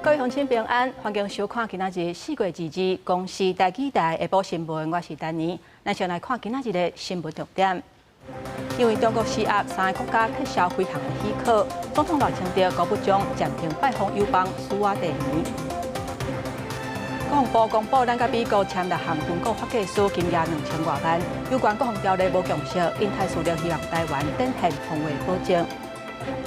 各位鄉親平安，歡迎收看今仔日4月22日公視台語台下晡新聞，我是丹妮。咱先來看今仔日的新聞重點。因為中國施壓三个國家撤銷飛航的許可，總統賴清德高不將暫停拜訪友邦蘇瓦蒂尼。國防部公布，咱佮美國簽六項軍購發計書，金額2000外萬。有關國防條例無共識，印太司令希望台灣展現防衛保證。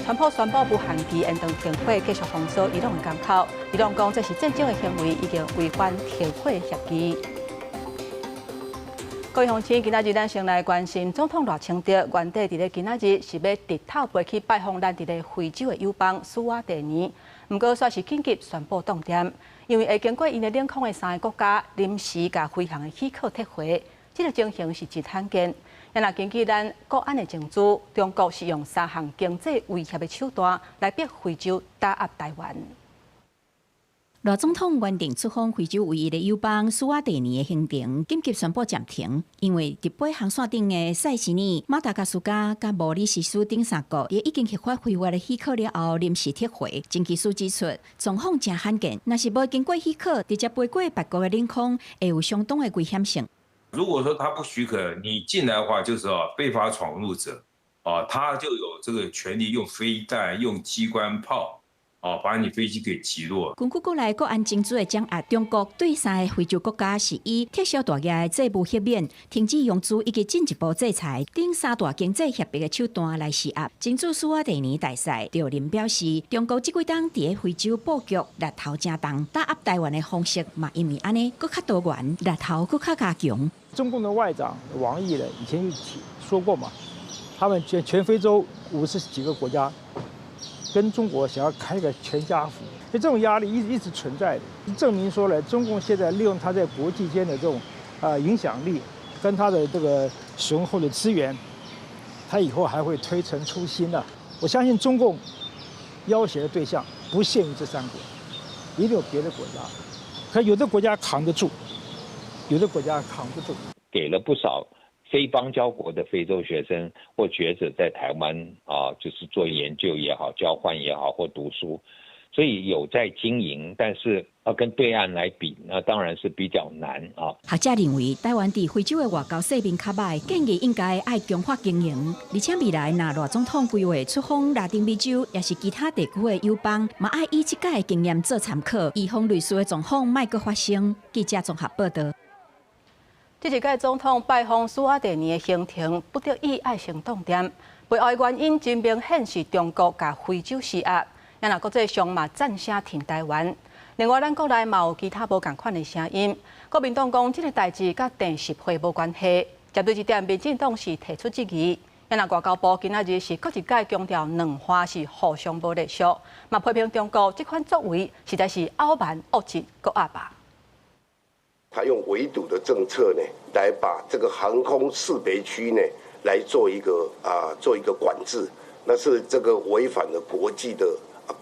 川普宣布無限期延長停火，繼續封鎖伊朗的港口。伊朗講這是戰爭的行為，已經違反停火協議。各位鄉親，今仔日咱先來關心總統賴清德，原底佇咧今仔日是欲直透飛去拜訪咱佇咧非洲的友邦蘇瓦蒂尼，毋過煞是緊急宣布凍電，因為會經過𪜶的領空的三个國家臨時共飛航的許可撤回，這个情形是真罕見。若根據咱國安的情資，中國是用三項經濟威脅的手段來逼非洲打壓台灣。賴總統原定出訪非洲唯一的友邦蘇瓦蒂尼的行程緊急宣布暫停，因為佇飛航線頂的塞舌爾、馬達加斯加佮摩里西斯等三國也已經核發非法的許可了後，臨時撤回。情資師指出，狀況誠罕見，若是無經過許可，直接飛過別國的領空，會有相當的危險性。如果說他不許可你進來的話，就是非法闖入者，啊，他就有這個權利用飛彈、用機關炮，啊，把你飛機給擊落。根據國內國安情資的掌握，中國對三个非洲國家是以撤銷大額的債務減免、停止融資以及進一步制裁等三大經濟脅迫的手段來施壓。情駐蘇瓦蒂尼大使趙林表示，中國這幾冬佇非洲布局力頭誠重，打壓台灣的方式嘛，因為按呢閣較多元，力頭閣較加強。中共的外長王毅呢，以前就說過嘛，他們全非洲50幾個國家跟中國想要開個全家福，所以這種壓力一直存在的，證明說呢，中共現在利用他在國際間的這種影響力，跟他的這個雄厚的資源，他以後還會推陳出新的。我相信中共要挾的對象不限於這三國，一定有別的國家，可有的國家扛得住，有的國家扛不住。給了不少非邦交國的非洲學生或學者在台灣啊，就是做研究也好、交換也好或讀書，所以有在經營，但是要跟對岸來比，那當然是比較難啊。學者認為，台灣佇非洲的外交勢面較䆀，建議應該愛強化經營，而且未來若賴總統規劃出訪拉丁美洲，抑是其他地區的友邦，嘛愛以這擺的經驗做參考，預防類似的狀況莫閣發生。記者綜合報道。這一屆總統拜訪蘇瓦蒂尼的行程，不得已愛先凍電，背後的原因真明顯是中國共非洲施壓，若國際上嘛讚聲挺台灣。另外，咱國內嘛有其他無仝款的聲音。國民黨講這个代誌佮鄭習會無關係，針對這點，民進黨是提出質疑。若外交部今仔日是閣一擺強調兩岸是互相無隸屬，嘛批評中國這款作為實在是傲慢、惡質、閣鴨霸。他用圍堵的政策呢，來把這個航空識別區呢，來做一個管制，那是這個違反了國際的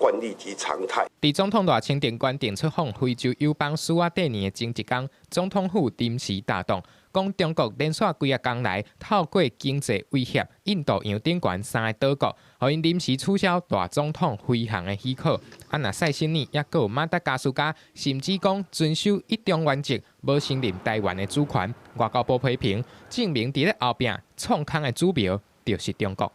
慣例及常態。佇總統賴清德原定出訪非洲友邦蘇瓦蒂尼的前一工，總統府臨時大動，講中國連紲幾仔工來透過經濟威脅印度洋頂懸三个島國，予𪜶臨時取消賴總統飛航的許可。啊，若塞舌爾抑閣有馬達加斯加，甚至講遵守一中原則，無承認台灣的主權。外交部批評，證明佇咧後壁創空的主謀就是中國。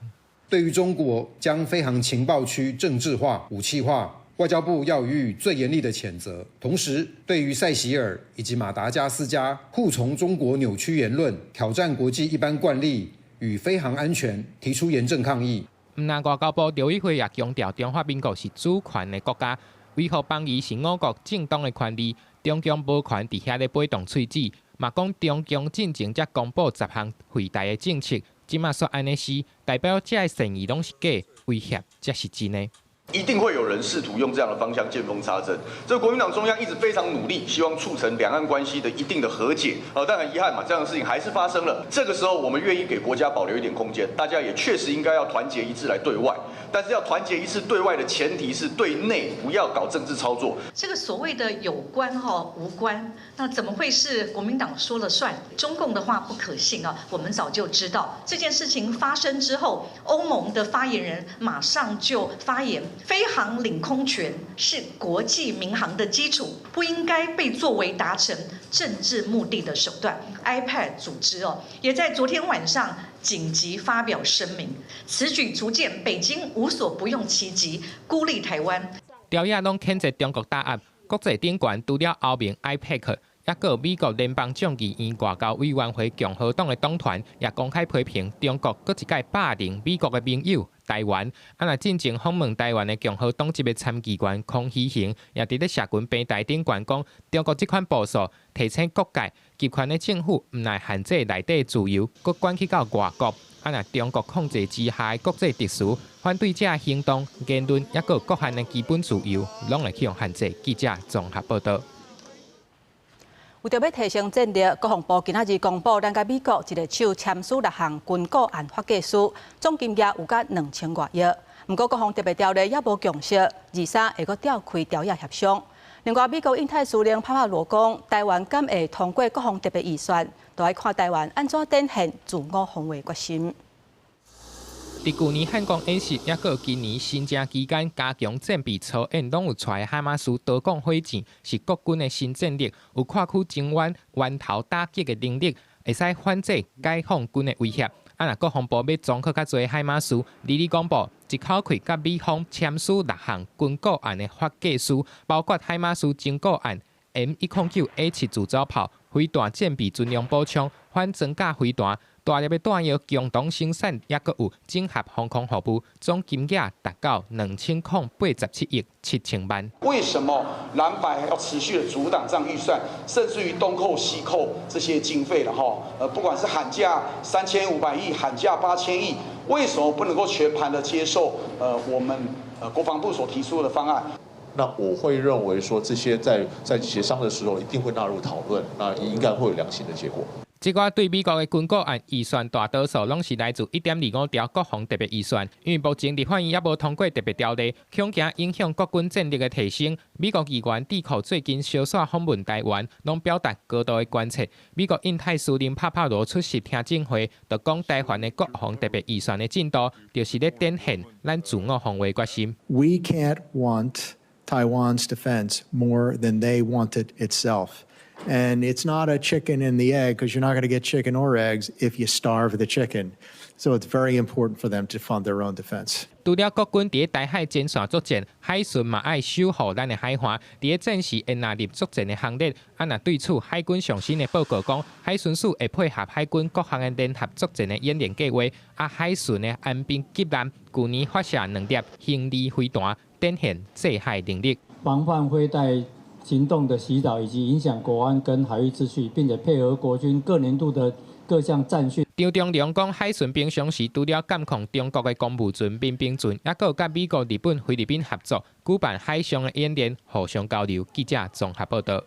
對於中國將飛航情報區政治化、武器化，外交部要予以最嚴厲的譴責。同時，對於塞西爾以及馬達加斯加扈從中國扭曲言論、挑戰國際一般慣例與飛航安全，提出嚴正抗議。毋但外交部陸委會也強調，中華民國是主權的國家，維護邦誼是我國正當的權利。中共無權佇遐咧擺動喙舌，嘛講中共進前才公布10項惠台的政策，這馬煞按呢死，代表這个善意攏是假，威脅才是真的。一定會有人試圖用這樣的方向見縫插針。這個國民黨中央一直非常努力，希望促成兩岸關係的一定的和解。但很遺憾嘛，這樣的事情還是發生了。這個時候，我們願意給國家保留一點空間，大家也確實應該要團結一致來對外。但是要團結一致對外的前提是對內不要搞政治操作。這個所謂的有關哈無關，那怎麼會是國民黨說了算？中共的話不可信啊！我們早就知道這件事情發生之後，歐盟的發言人馬上就發言，飛航領空權是國際民航的基礎，不應該被作為達成政治目的的手段。APEC 組織哦，也在昨天晚上緊急發表聲明，此舉足見北京無所不用其極，孤立台灣。朝野攏譴責中國打壓國際頂懸，除了歐盟、APEC，抑閣美國聯邦眾議院外交委員會共和黨的黨團也公開批評中國閣一擺霸凌美國的盟友台灣。啊，若進前訪問台灣的共和黨籍的參議員孔希恆，也佇咧社群平台頂懸講，中國這款步數提醒各界集權的政府毋但限制內底自由，閣管去到外國。啊，若中國控制之下的國際秩序，反對者行動、言論，抑閣各項的基本自由，攏會去予限制。記者綜合報導。為著欲提升戰力，國防部今仔日公布，咱佮美國一个手簽署六項軍購案發計書，總金額有甲2000外億。毋過國防特別條例猶無共識，二三會閣調開朝野協商。另外，美國印太司令帕帕羅講，台灣敢會通過國防特別預算，都愛看台灣按怎展現自我防衛決心。佇舊年漢光演習，抑閣今年新正期間加強戰備操演，攏有帶海馬斯刀鋼火箭，是國軍的新戰力，有跨區增援、源頭打擊的能力，會使反制解放軍的威脅。啊，若國防部欲裝閣較濟海馬斯，日日公布一口氣佮美方簽署六項軍購案的發計書，包括海馬斯徵購案、M109A7自走炮、飛彈戰備巡量步槍、反裝甲飛彈。大粒的彈藥共同生產，抑閣有整合防空服務，總金額達到2087億7000萬。為什麼藍白要持續的阻擋這樣預算，甚至於東扣西扣這些經費了哈？不管是喊價3500億，喊價8000億，為什麼不能夠全盤的接受？我們國防部所提出的方案？那我會認為說，這些在協商的時候一定會納入討論，那應該會有良性的結果。這寡對美國的軍購案預算，大多數攏是來自1.25兆國防特別預算。因為目前立法院猶無通過特別條例，恐驚影響國軍戰力的提升。美國議員智庫最近相紲訪問台灣，攏表達高度的關切。美國印太司令帕帕羅出席聽證會，就講台灣的國防特別預算的進度，就是咧展現咱自我防衛決心。 We can't want Taiwan's defense more than they want it itself. And it's not a chicken and the egg, because you're not going to get chicken or eggs if you starve the chicken. So it's very important for them to fund their own defense. 除了國軍佇台海前線作戰，海巡嘛愛守護咱的海岸，佇戰時會納入作戰的行列。啊，若對此海軍上新的報告講，海巡署會配合海軍各項的聯合作戰的演練計劃。啊，海巡的安兵級艦舊年發射兩粒興利飛彈，展現制海能力。防範飛彈行動的襲擾以及影響國安跟海域秩序，並且配合國軍各年度的各項戰訓。張忠良講，海巡平常時除了監控中國的公務船、民兵船，抑閣有佮美國、日本、菲律賓合作舉辦海上的演練，互相交流。記者綜合報導。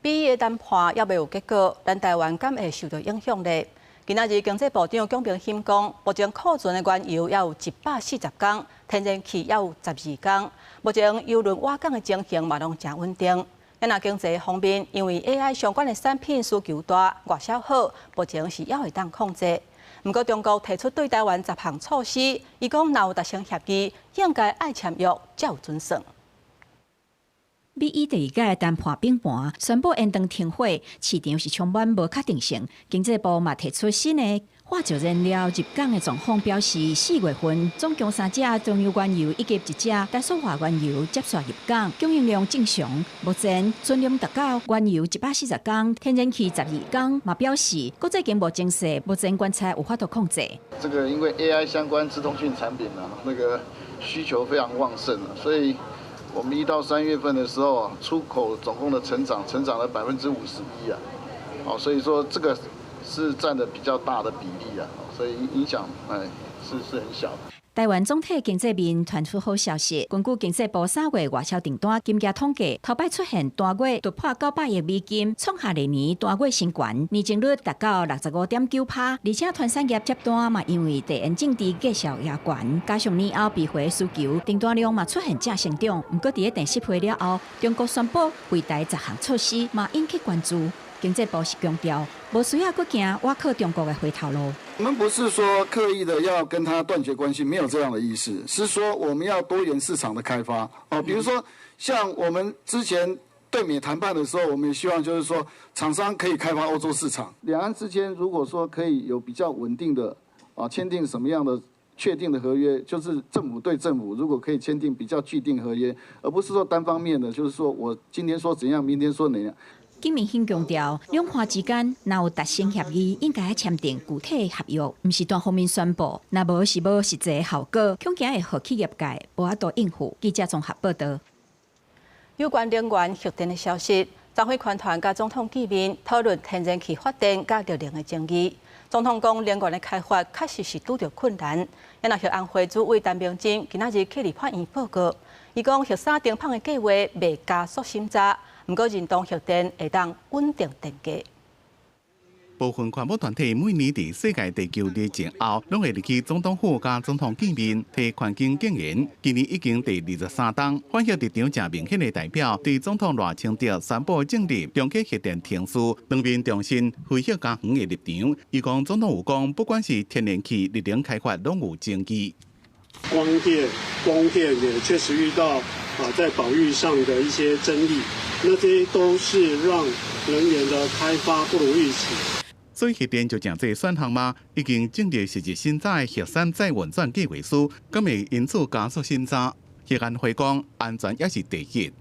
美伊的談判猶未有結果，咱台灣敢會受到影響咧？今仔日經濟部長蔣明欣講，目前庫存的原油猶有140工，天然氣猶有12工。目前油輪倚港的情形嘛攏誠穩定。咱若經濟方面，因為 AI 相關的產品需求大，外銷好，目前是猶會當控制。毋過中國提出對台灣10項措施，伊講若有達成協議，應該愛簽約才有準算。美伊第二屆談判反盤宣布延長停火，市場是充滿無確定性。經濟部嘛提出新的化石燃料入港的狀況，表示4月份總共三隻中油原油以及一隻台塑化原油接續入港，供應量正常。目前存量達到原油140工，天然氣12工。嘛表示國際經貿情勢目前觀察有法度控制。這個因為 AI 相關資通訊產品啊，那個需求非常旺盛啊，所以我們1到3月份的時候啊，出口總共的成長成長了51%啊，哦，所以說這個是佔的比較大的比例啊，所以影響是很小的。台灣總體經濟面傳出好消息，根據經濟部3月外銷訂單金額統計，頭擺出現單月突破900億美金，創下歷年單月新高，年增率達到65.9%。而且傳產業接單嘛，因為地緣政治繼續也懸，加上年後備貨需求，訂單量嘛出現正成長。毋過佇咧電視會了後，中國宣布惠台10項措施嘛引起關注。經濟部是強調，無需要閣行倚靠中國的回頭路。我們不是說刻意的要跟他斷絕關係，沒有這樣的意思，是說我們要多元市場的開發。哦，比如說像我們之前對美談判的時候，我們也希望就是說廠商可以開發歐洲市場。兩岸之間如果說可以有比較穩定的啊，簽訂什麼樣的確定的合約，就是政府對政府如果可以簽訂比較具定合約，而不是說單方面的，就是說我今天說怎樣，明天說怎樣。金明興強調，兩岸之間若有達成協議，應該簽訂具體合約，毋是單方面宣布，若無是無實際效果，恐驚會予企業界無法度應付。記者綜合報道。有關能源核電的消息，張輝寬團佮總統見面討論天然氣發電佮熱能的爭議。總統講，能源的開發確實是拄著困難。也若核安會主委陳明金今仔日去立法院報告，伊講核三停麭的計劃袂加速審查。毋過，認同核電會當穩定電價。部分環保團體每年佇世界地球日前後，攏會入去總統府佮總統見面，提環境建言。今年已經第23冬，反核立場誠明顯的代表，對總統賴清德宣布進入重啟核電程序，當面重申非核家園的立場。伊講總統有講，不管是天然氣、熱能開發，攏有爭議。光電、風電也確實遇到啊，在保育上的一些爭議，那這些都是讓能源的開發不如預期。所以核電就成這選項嗎？已經進入實質審查的核三再運轉計劃書，敢會因此加速審查？核安會講安全也是第一。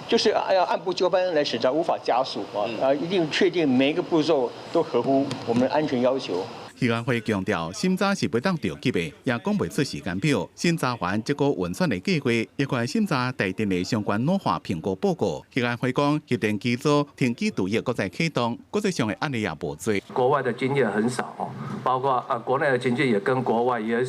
就是要按部就班來審查，無法加速啊！啊，一定確定每一個步驟都合乎我們的安全要求。核安會強調，審查是袂當著急的，也講袂出時間表。審查完這個運算的計劃，也會審查台電的相關老化評估報告。核安會講，核電機組停機除役，閣再啟動，國際上的案例也無濟。國外的經驗很少哦，包括啊國內的經驗也跟國外也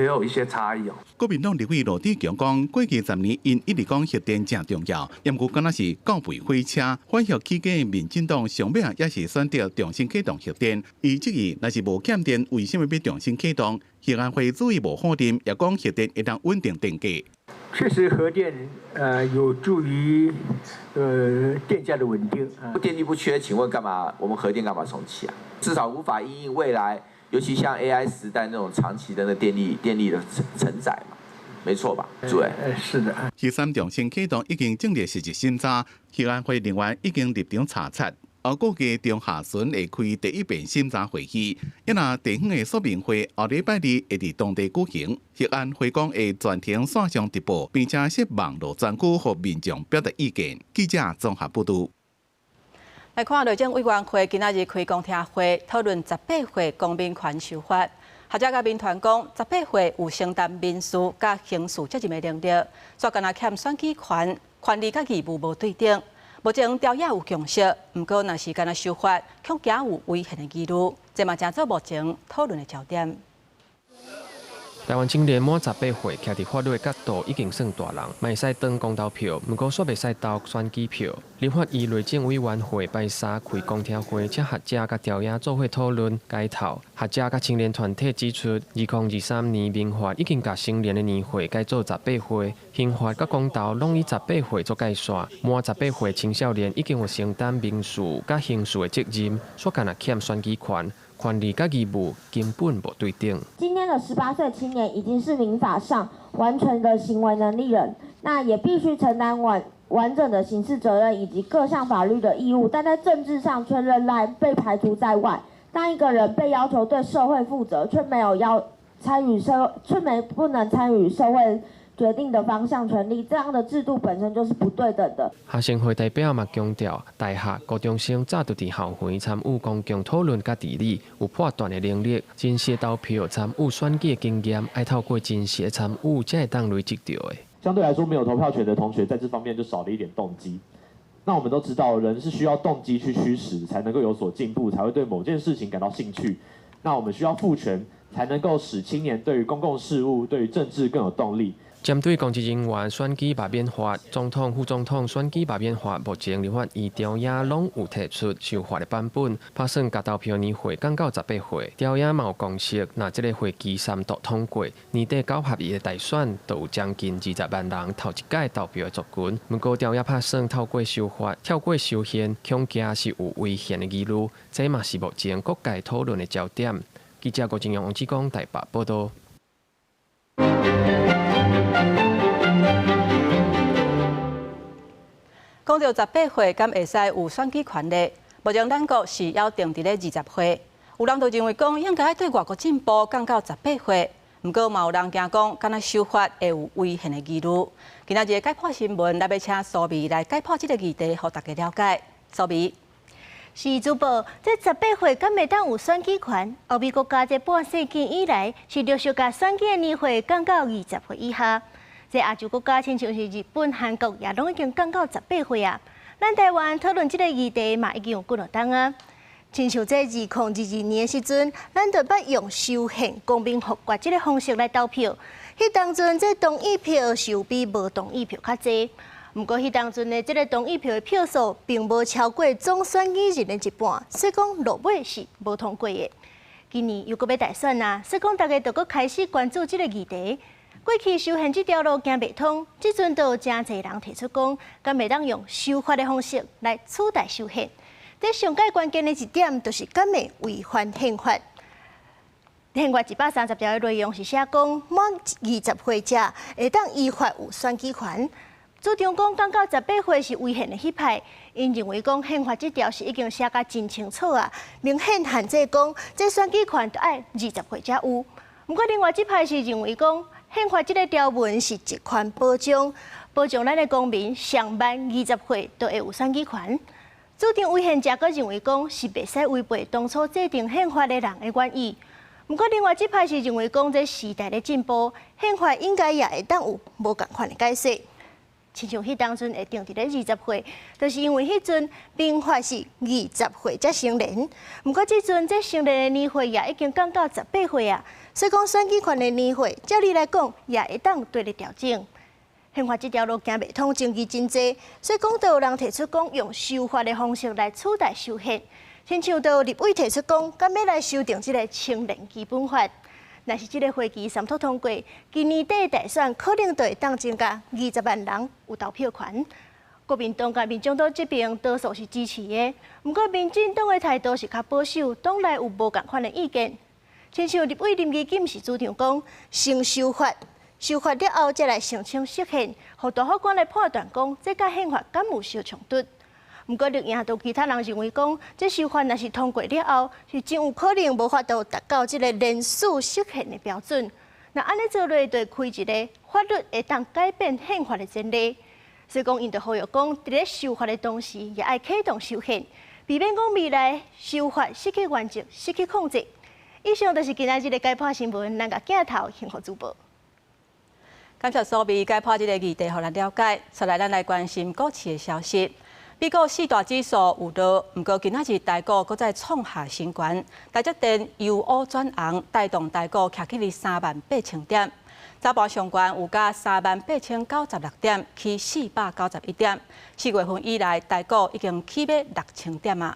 有一些差異哦。國民黨立委羅智強講，過去10年𪜶一直講核電誠重要，毋過敢若是告別火車，反核起家的民進黨上尾也是選擇重新啟動核電。伊質疑，若是無欠電，為啥物欲重新啟動？核安會主委無否認，也講核電會當穩定電價。確實，核電有助於電價的穩定。電力不缺，請問幹嘛？我們核電幹嘛重啟啊？至少無法因應未來，尤其像 AI 時代那種長期的那電力的承載嘛，沒錯吧？主委。是的。核三重新啟動已經進入實質審查，核安會人員已經入場查察。估計中下旬會開第一遍審查會議，抑若地方的說明會後禮拜二會佇當地舉行。核安會講會全程線上直播，並且設網路專區予民眾表達意見。記者綜合報導。來看內政委員會今仔日開公聽會，討論18歲公民權修法。學者佮民團講，十八歲有承擔民事佮刑事責任的能力，煞敢若欠選舉權，權利佮義務無對等。目前朝野有共識，毋過若是干焦修法，恐驚有違憲的疑慮，這嘛成做目前討論的焦點。台灣青年滿十八歲，徛佇法律的角度已經算大人，嘛會使當公投票，毋過煞袂使投選舉票。立法院內政委員會拜三開公聽會，請學者佮朝野做伙討論解套。學者佮青年團體指出，2023年民法已經共成年的年歲改做十八歲，刑法佮公投攏以十八歲做界線。滿十八歲青少年已經有承擔民事佮刑事的責任，煞干焦欠選舉權。權利佮義務根本無對等。今天的18歲青年已經是民法上完全的行為能力人，那也必須承擔完整的刑事責任以及各項法律的義務，但在政治上卻仍然被排除在外。當一個人被要求對社會負責，卻沒有要參與社，卻沒不能參與社會決定的方向權利，這樣的制度本身就是不對等的。學生會代表嘛強調，大學高中生早就佇校園參與公共討論佮治理，有判斷的能力，真實投票參與選舉的經驗，愛透過真實的參與，才會當累積著的。相對來說，沒有投票權的同學在這方面就少了一點動機。那我們都知道，人是需要動機去驅使，才能夠有所進步，才會對某件事情感到興趣。那我們需要賦權，才能夠使青年對於公共事務、對於政治更有動力。針對公職人員選舉罷免法、總統、副總統選舉罷免法，目前立法院朝野攏有提出修法的版本，拍算共投票年歲降到18歲。朝野嘛有共識，若這个會期三讀通過，年底九合一的大選就有將近20萬人頭一擺投票的族群。毋過朝野拍算透過修法、跳過修憲，恐驚是有違憲的疑慮，這嘛是目前各界討論的焦點。記者郭正陽、王志剛台北報道。講到18歲，敢會使有選舉權呢？目前咱國是猶定佇咧20歲，有人就認為講應該對外國進步降到18歲，毋過嘛有人驚講，敢若修法會有違憲的疑慮。今仔日解剖新聞，來欲請蘇美來解剖這個議題，予大家了解。蘇美。是主播，這18歲敢會當有選舉權？歐美國家這半世紀以來是陸續共選舉的年歲降到20歲以下。這亞洲國家，親像是日本、韓國，也攏已經降到18歲啊。咱台灣討論這個議題嘛，已經有幾落冬啊。親像這2022年的時陣，咱就捌用修憲公民復決這个方式來投票。彼當陣這同意票是有比無同意票較濟。毋過，彼當陣的這个同意票的票數並無超過總選舉人的一半，所以講落尾是無通過的。今年又閣欲大選啊，所以講大家就閣開始關注這个議題。過去修憲這條路行袂通，這陣就有誠濟人提出講，敢會當用修法的方式來取代修憲。這上蓋關鍵的一點，就是敢會違反憲法。憲法130條的內容是寫講，滿20歲者會當依法有選舉權。主張講降到18歲是違憲的彼派，𪜶認為講憲法這條是已經寫甲真清楚啊，明顯限制講這選舉權著愛20歲才有。毋過另外這派是認為講憲法這个條文是一權保障，保障咱的公民上滿20歲就會有選舉權。主張違憲者閣認為講是袂使違背當初制定憲法的人的原意。毋過另外這派是認為講這時代咧進步，憲法應該也會當有無仝款的解釋。親像彼當陣會定佇咧20歲，就是因為彼陣民法是20歲才成年。毋過這陣這成年的年歲也已經降到18歲啊，所以講選舉權的年歲，照理來講也會當綴咧調整。憲法這條路行袂通，爭議真濟，所以講就有人提出講用修法的方式來取代修憲。親像就有立委提出講，敢欲來修訂這个青年基本法。若是這个會期三讀通過，今年底大選可能就會當增加20萬人有投票權。國民黨佮民眾黨這邊多數是支持的，毋過民進黨的態度是較保守，黨內有無仝款的意見。親像立委林義金是主張講，先修法，修法了後再來申請釋憲，予大法官來判斷講，這佮憲法敢有相衝突。毋過綠營都其他人認為講，這修法若是通過了後，是真有可能無法度達到這个連署釋憲的標準。若按呢做落，就會開一个法律會當改變憲法的前例。所以講，𪜶就呼籲講，佇咧修法的同時，也愛啟動修憲，避免講未來修法失去原則、失去控制。以上就是今仔日的解剖新聞，咱共鏡頭還予主播。感謝蘇美解剖這个議題，予咱了解。接來，咱來關心股市的消息。美股四大指數有落，毋過今仔日台股閣再創下新高，台積電由烏轉紅，帶動台股徛起38,000點。早盤上懸有加38,096點，起491點。4月份以來，台股已經起欲6,000點啊。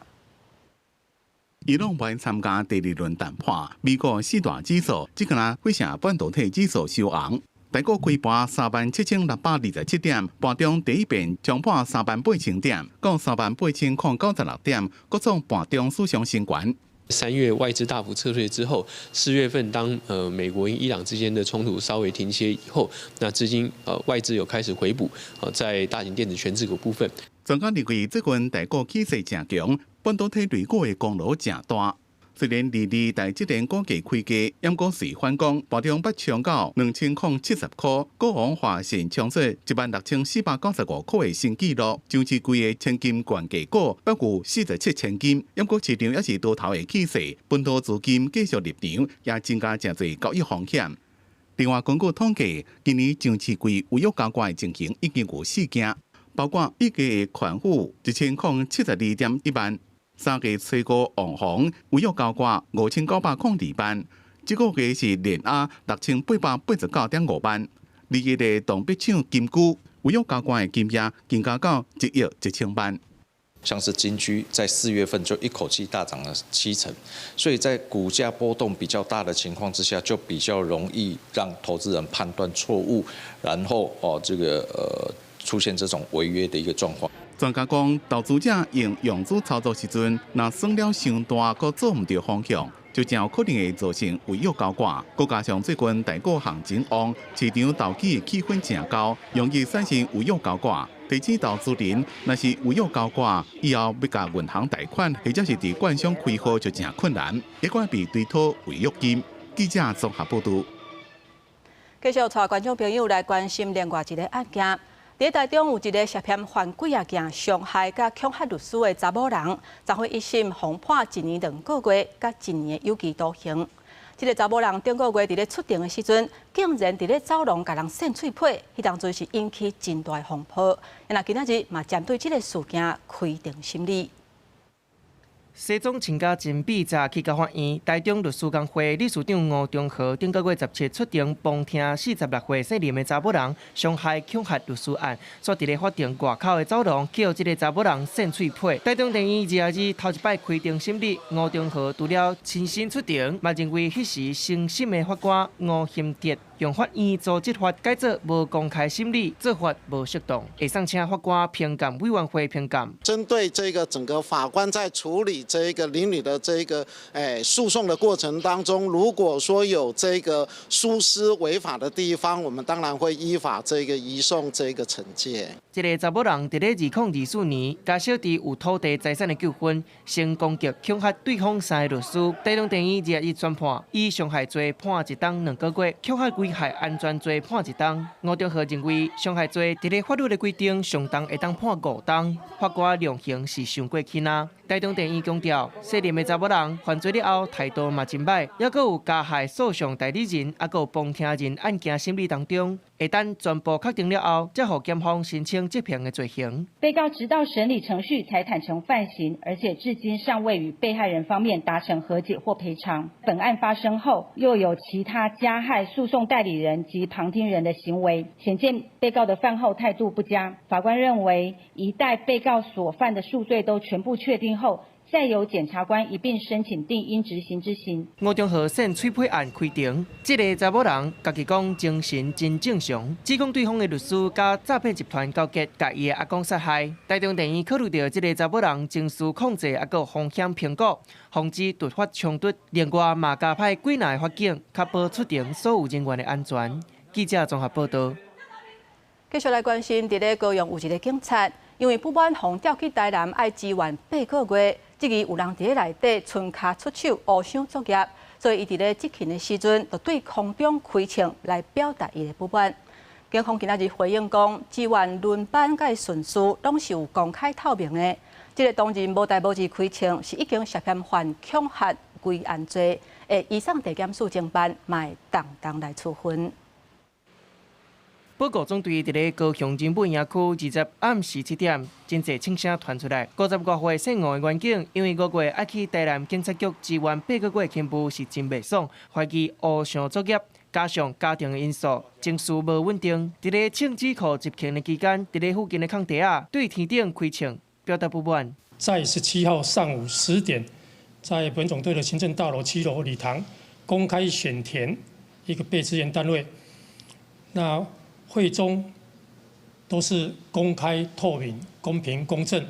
伊朗欲參加第二輪談判，美國四大指數這個呢，費城半導體指數收紅。台股開盤37,627點，盤中第一遍衝破38,000點，到38,096點，閣創盤中史上新高。 3月外資大幅撤退之後，4月份當美國跟伊朗之間的衝突稍微停歇以後，那資金外資有開始回補，在大型電子權值股部分。專家認為，最近台股起勢誠強，半導體類股的功勞誠大。雖然二二台積電股價開低，毋過隨反攻，盤中捌衝到2070塊，股王華晨衝出16,495塊的新紀錄。上市櫃的千金權價股閣有47千金，毋過市場猶是多頭的氣勢，本土資金繼續入場，也增加誠濟交易風險。另外，根據統計，今年上市櫃違約交割的情形已經有四件，包括一家的權富1072.1萬。三月初五旺宏違約交割5902萬，這個月是連壓6889.5萬。2月的當筆搶金居違約交割的金額增加到1億1000萬。像是金居在4月份就一口氣大漲了7成，所以在股價波動比較大的情況之下，就比較容易讓投資人判斷錯誤，然後哦這個出現這種違約的一個狀況。專家講，投資者用融資操作時陣，若算了傷大，閣做毋著方向，就真有可能會造成違約交割。閣加上最近台股行情旺，市場投機的氣氛誠高，容易產生違約交割。提醒投資人，若是違約交割，以後欲共銀行貸款，或者是佇券商開戶就誠困難，會閣被追討違約金。記者綜合報導。繼續帶觀眾朋友來關心另外一个案件。佇台中有一个涉嫌犯幾仔件傷害佮恐嚇律師的查某人，昨昏一審予判1年2個月佮1年的有期徒刑。這个查某人頂個月佇咧出庭的時陣，竟然佇咧走廊共人搧喙䫌，彼當陣是引起真大風波。那今仔日嘛針對這个事件開庭審理。西裝穿甲真美，早去到法院。台中律師公會理事長吳中和頂個月17出庭旁聽46歲姓林的查某人傷害恐嚇律師案，煞佇咧法庭外口的走廊，去予這个查某人搧喙䫌。台中地院22日頭一擺開庭審理，吳中和除了親身出庭，嘛認為彼時承審的法官吳欣哲用法院組織法改做無公開審理，做法無適當，會送請法官評鑑委員會評鑑。針對這個整個法官在處理這個鄰里的這個訴訟的過程當中，如果說有這個疏失違法的地方，我們當然會依法這個移送這個懲戒。這个查某人佇咧2024年，共小弟有土地財產的糾紛，先攻擊恐嚇對方三个律師。台中地院21宣判，以傷害罪判1冬2個月，恐嚇危害安全罪判1冬。吳中和認為，傷害罪佇咧法律的規定上重會當判5冬，法官量刑是傷過輕啊。台中地院強調，姓林的查某人犯罪了後態度嘛真䆀，猶閣有加害訴訟代理人，猶閣有旁聽人案件審理當中，會等全部確定了後，才予檢方申請執行的罪行。被告直到審理程序才坦承犯行，而且至今尚未與被害人方面達成和解或賠償。本案發生後，又有其他加害訴訟代理人及旁聽人的行為，顯見被告的犯後態度不佳。法官認為，一待被告所犯的數罪都全部確定後，再由檢察官一併申請定應執行之刑。吳中和搧喙䫌案開庭，這个查某人家己講精神真正常，指控對方的律師佮詐騙集團勾結，共伊的阿公殺害。台中地院考慮著這个查某人情緒控制猶閣風險評估，防止突發衝突。另外嘛加派幾若个法警，確保出庭所有人員的安全。記者綜合報導。繼續來關心，佇咧高雄有一个警察，因為不滿予調去台南愛支援八個月，質疑有人佇咧內底伸跤出手烏箱作業，所以伊佇咧執勤的時陣，就對空中開槍來表達伊的不滿。警方今仔日回應講，支援輪班佮順序攏是有公開透明的。這个當人無代無誌開槍，是已經涉嫌犯恐嚇危安罪，會移送地檢署偵辦，嘛會當當來處分。保五總隊佇咧高雄仁武營區20暗時7點，真濟槍聲傳出來。50外歲姓吳的員警，因為5月愛去台南警察局支援8個月勤務是真袂爽，懷疑烏箱作業，加上家庭的因素，情緒無穩定。佇咧銃指庫執勤的期間，佇咧附近的空地仔對天頂開槍，表達不滿。在17號上午10點，在本總隊的行政大樓7樓禮堂公開選填一個被支援單位。那會中都是公開透明、公平公正，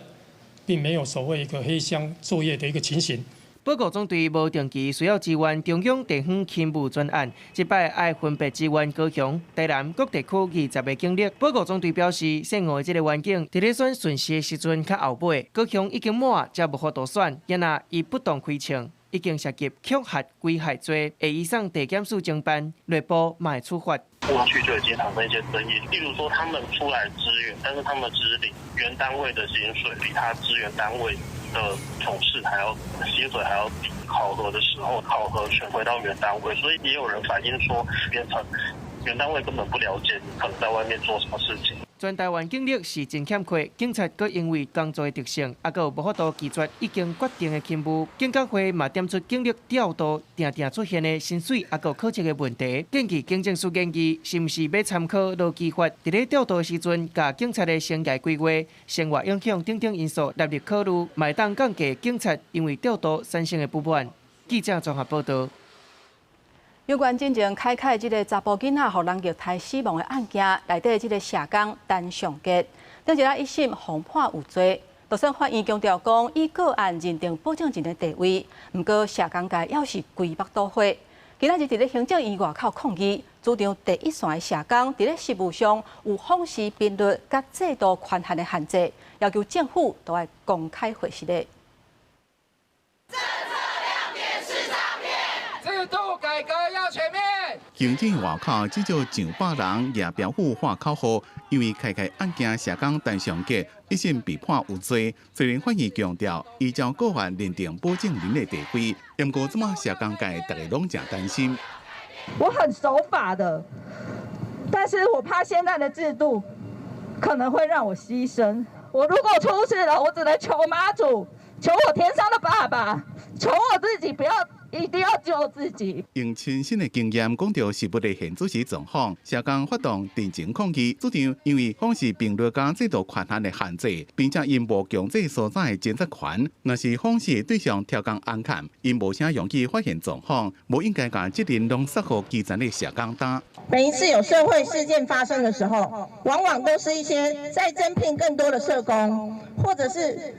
並沒有所謂一個黑箱作業的一個情形。保五總隊無定期需要支援中央地方勤務專案，這擺愛分別支援高雄、台南各地區20个警力。保五總隊表示，姓吳的這个員警佇咧選順序的時陣較後尾，高雄已經滿，才無法度選，因而伊不當開槍，已經涉及恐嚇危害罪，會移送地檢署偵辦，內部嘛會處罰。過去就已經產生一些爭議，例如說他們出來支援，但是他們只領原單位的薪水，比他支援單位的同事還要薪水還要低。考核的時候，考核權回到原單位，所以也有人反映說，變成原單位根本不了解你可能在外面做什麼事情。全台灣警力是真欠缺，警察閣因為工作的特性，猶閣有無法度拒絕已經決定的勤務。警工會嘛點出警力調度定定出現的薪水猶閣考績的問題，建議警政署研議是毋是欲參考勞基法，佇咧調度的時陣，共警察的生涯規劃、生活影響等等因素納入考慮，嘛會當降低警察因為調度產生的不滿。記者綜合報導。有關進前開開這个查埔囡仔予人虐待死亡的案件，內底這个社工陳尚潔，頂一下一審予判有罪，就算法院強調講以個案認定保證人的地位，毋過社工界猶是規腹肚火。今仔日佇咧行政院外口抗議，主張第一線的社工佇咧實務上有訪視頻率佮制度權限的限制，要求政府都愛公開回實的。政策亮點是詐騙，制度改革要全面。行政院外口至少上百人舉標語喊口號，因為開開案件社工陳尚潔一審被判有罪，雖然法院強調依照個案認定保證人的地位，毋過這馬社工界逐家攏誠擔心。我很守法的，但是我怕現在的制度可能會讓我犧牲。我如果出事了，我只能求媽祖，求我天上的爸爸，求我自己不要。一定要救自己。用親身的經驗講著實務的現主時狀況，社工發動陳情抗議，主張因為訪視頻率佮制度權限的限制，並且𪜶無強制所在的偵察權，若是訪視的對象刁工尪崁，𪜶無啥容易發現狀況，無應該共責任攏捒予基層的社工擔。每一次有社會事件發生的時候，往往都是一些再增聘更多的社工，或者是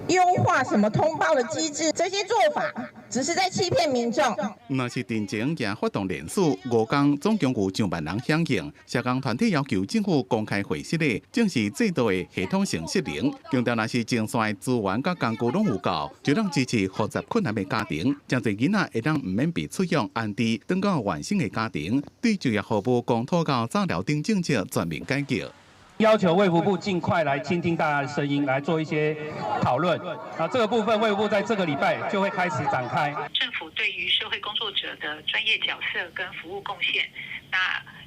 優化什麼通報的機制，這些做法只是在欺騙民眾。若是陳情也發動連署，5工總共有上萬人響應。社工團體要求政府公開會實的，正視制度的系統性失靈。強調若是前線的資源佮工具攏有夠，就能支持複雜困難的家庭，誠濟囡仔會當毋免被出養安置，轉到原生的家庭，對就業服務、公托佮早療等政策全面改革。要求衛福部盡快來傾聽大家的聲音，來做一些討論。啊，這個部分衛福部在這個禮拜就會開始展開。政府對於社會工作者的專業角色跟服務貢獻，那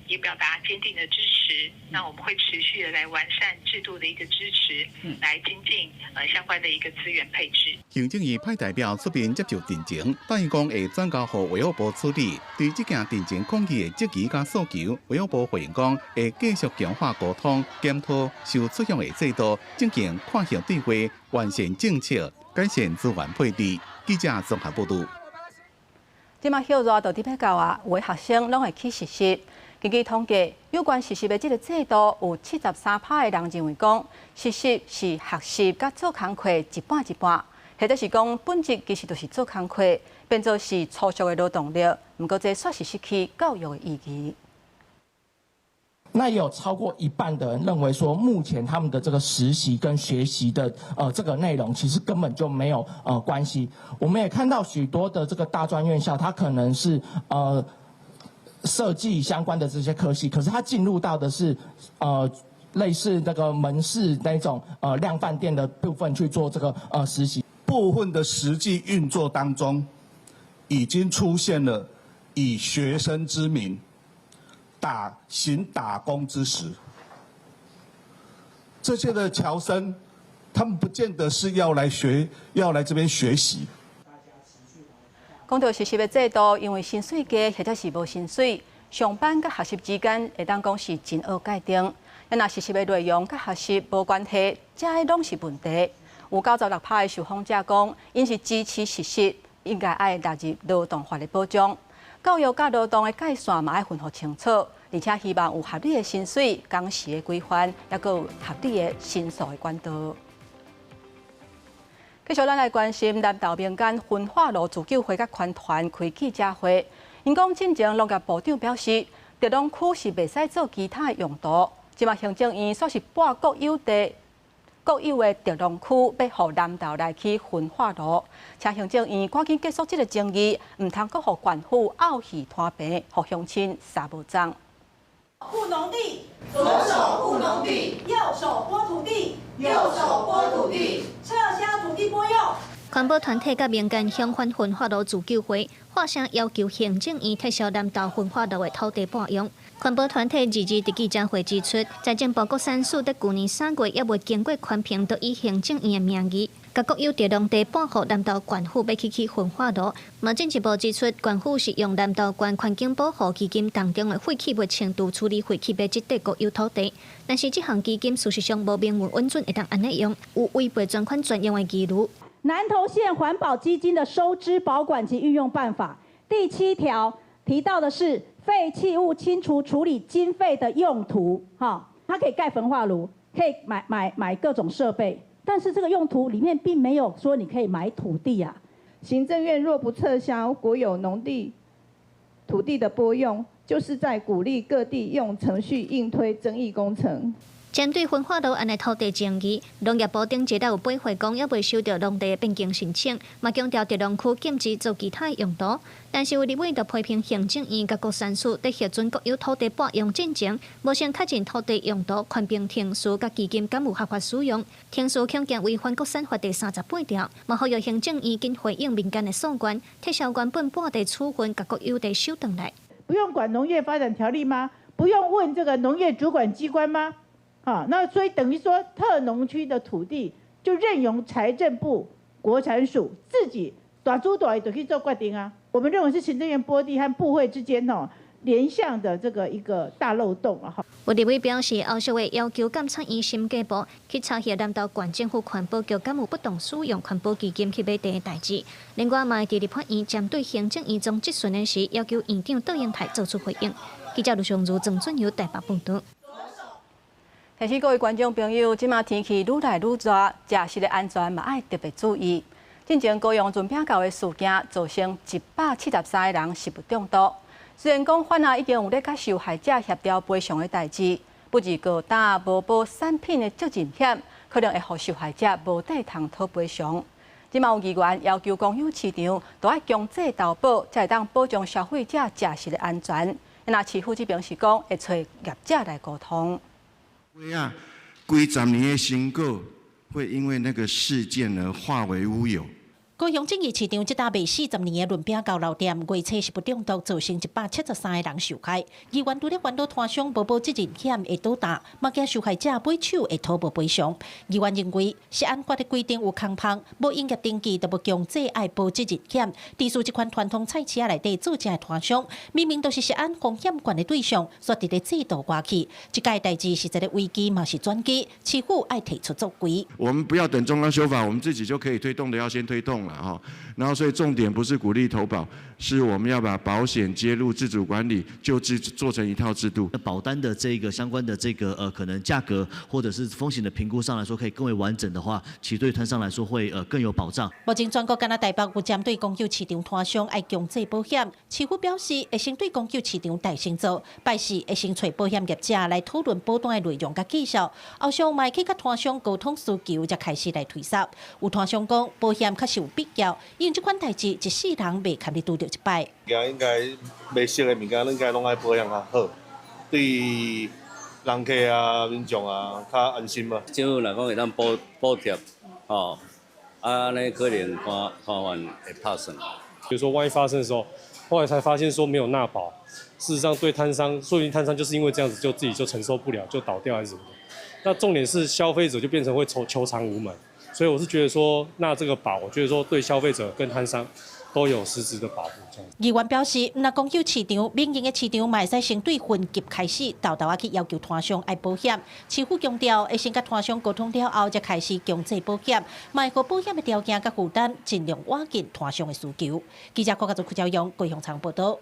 也表達堅定的支持。那我們會持續的來完善制度的一個支持，來精進相關的一個資源配置。行政院派代表出面接受陳情，答應講會轉交予衛福部處理。對這件陳情抗議的質疑佮訴求，衛福部回應講會繼續強化溝通、檢討受出養的制度，進行跨縣對話，完善政策，改善資源配置。記者綜合報導。這馬歇熱就佇欲到啊，有的學生攏會去實習。根據統計，有關實習的這个制度，有73%的人認為講，實習是學習佮做工課一半一半，或者是講本質其實就是做工課，變做是粗俗的勞動力。毋過這煞是失去教育的意義。那也有超過一半的人認為說，目前他們的這個實習跟學習的這個內容，其實根本就沒有關係。我們也看到許多的這個大專院校，它可能是設計相關的這些科系，可是它進入到的是類似那個門市那種量販店的部分去做這個實習。部分的實際運作當中，已經出現了以學生之名行打工之實，這些的僑生，他們不見得是要來學，要來這邊學習。講到實習的制度，因為薪水低或者是無薪水，上班佮學習之間會當講是真學界定。若實習的內容佮學習無關係，這攏是問題。有96%的受訪者講，𪜶是支持實習，應該愛納入勞動法的保障。教育佮勞動的界線嘛愛分予清楚，而且希望有合理的薪水、工時的規範，猶閣有合理的申訴的管道。繼續，咱來關心南投民間焚化爐自救會佮環團開記者會，𪜶講進前農業部長表示，特農區是袂使做其他的用途。這馬行政院煞是撥國有地、國有的特農區，欲予南投來起焚化爐，請行政院趕緊結束這个爭議，毋通閣予縣府漚戲攤平，予鄉親捎無鬃。護農地，左手護農地，右手撥土地，右手撥土地，撤銷土地撥用。環保團體佮民間鄉反焚化爐自救會，發聲要求行政院撤銷南投焚化爐的土地撥用。環保團體二二佇記者會指出，財政部國產署佇舊年3月猶未經過環評，就以行政院的名義，共國有地農地撥予南投縣府欲去起焚化爐。嘛進一步指出，縣府是用南投縣環境保護基金當中的廢棄物清除處理廢棄物這塊國有土地，但是這項基金事實上無明文允准會當按呢用，有違背專款專用的疑慮。南投縣環保基金的收支保管及運用辦法第7條提到的是廢棄物清除處理經費的用途，哈，它可以蓋焚化爐，可以買各種設備，但是這個用途裡面並沒有說你可以買土地啊。行政院若不撤銷國有農地土地的撥用，就是在鼓勵各地用程序硬推爭議工程。針對焚化爐案的土地爭議，農業部頂一日有回覆講，猶未收到農地的變更申請，嘛強調佇農區禁止做其他用途。但是有立委就批評行政院佮國產署佇核准國有土地撥用進前，無先確認土地用途、環評程序佮基金敢有合法使用。程序恐驚違反國產法第38條，嘛呼籲行政院緊回應民間的訴願，撤銷原本撥地處分共國有地收轉來。不用管農業發展條例嗎？不用問這個農業主管機關嗎？啊，那所以等於說，特農區的土地就任由財政部國產署自己大主大意就去做決定啊。我們認為是行政院撥地和部會之間哦聯項的這個一個大漏洞啊。有立委表示，後續會要求監察院審計部去查核南投縣政府環保局敢有不當使用環保基金去買地的代誌。另外，嘛會佇立法院針對行政院長質詢的時，要求院長杜英台做出回應。記者盧尚如、鄭俊友台北報導。提醒各位觀眾朋友，這馬天氣愈來愈熱，食食的安全嘛愛特別注意。進前高雄潤餅窖的事件，造成173個人食物中毒。雖然講法案已經有咧佮受害者協調賠償的代誌，不過高擔無保產品的責任險，可能會予受害者無地通討賠償。這馬有議員要求公有市場都愛強制投保，才會當保障消費者食食的安全。那市府這邊是講會揣業者來溝通。會啊，幾十年的成果會因為那個事件而化為烏有。高雄正義市場這搭賣40年的潤餅窖老店，月初食物中毒造成173個人受害。議員除了煩惱攤商無保責任險會倒擔，嘛驚受害者買手會討無賠償。議員認為，食安法的規定有空縫，無營業登記就無強制愛保責任險。致使這款傳統菜市仔內底做正的攤商，明明都是食安風險懸的對象，卻佇咧制度外去。這屆代誌是一个危機，嘛是轉機，市府愛提出作為。我們不要等中央修法，我們自己就可以推動的，要先推動了。然後所以重點不是鼓勵投保，是我們要把保險接入自主管理，就制做成一套制度。那保單的這個相關的這個可能價格或者是風險的評估上來說，可以更為完整的話，其實對攤商來說會更有保障。目前全國敢若台北有針對公有市場攤商愛強制保險，市府表示會先對公有市場代先做，拜四會先揣保險業者來討論保單的內容佮技術，後續嘛會去佮攤商溝通需求，才開始來推銷。有攤商講保險確實有必要，因為這款代誌一世人袂堪你拄著一擺。應該賣熟的物件，應該攏愛保養較好，對人客啊、民眾啊較安心嘛。政府若講會當補補貼，吼，啊，按呢可能攤攤販會拍算。比如說，萬一發生的時候，後來才發現說沒有納保，事實上對攤商，說不定攤商就是因為這樣子就自己就承受不了，就倒掉還是什麼的。那重點是消費者就變成會求求償無門。所以我是覺得說，納這個保，我覺得說對消費者跟攤商都有實質的保護。議員表示，毋但公有市場、民營的市場嘛會使先對分級開始，沓沓仔去要求攤商愛保險。市府強調，會先佮攤商溝通了後，才開始強制保險，嘛會予保險的條件佮負擔，盡量倚近攤商的需求。記者郭家祖、柯昭勇、高雄場報導。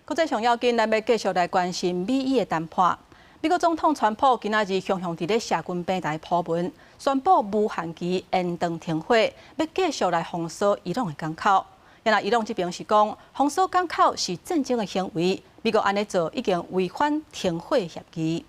國際上要緊，咱欲繼續來關心美伊的談判。美國總統川普今仔日雄雄佇咧社群平台鋪文，宣布無限期延長停火，欲繼續來封鎖伊朗的港口。然後伊朗這邊是講，封鎖港口是戰爭的行為，美國按呢做已經違反停火協議。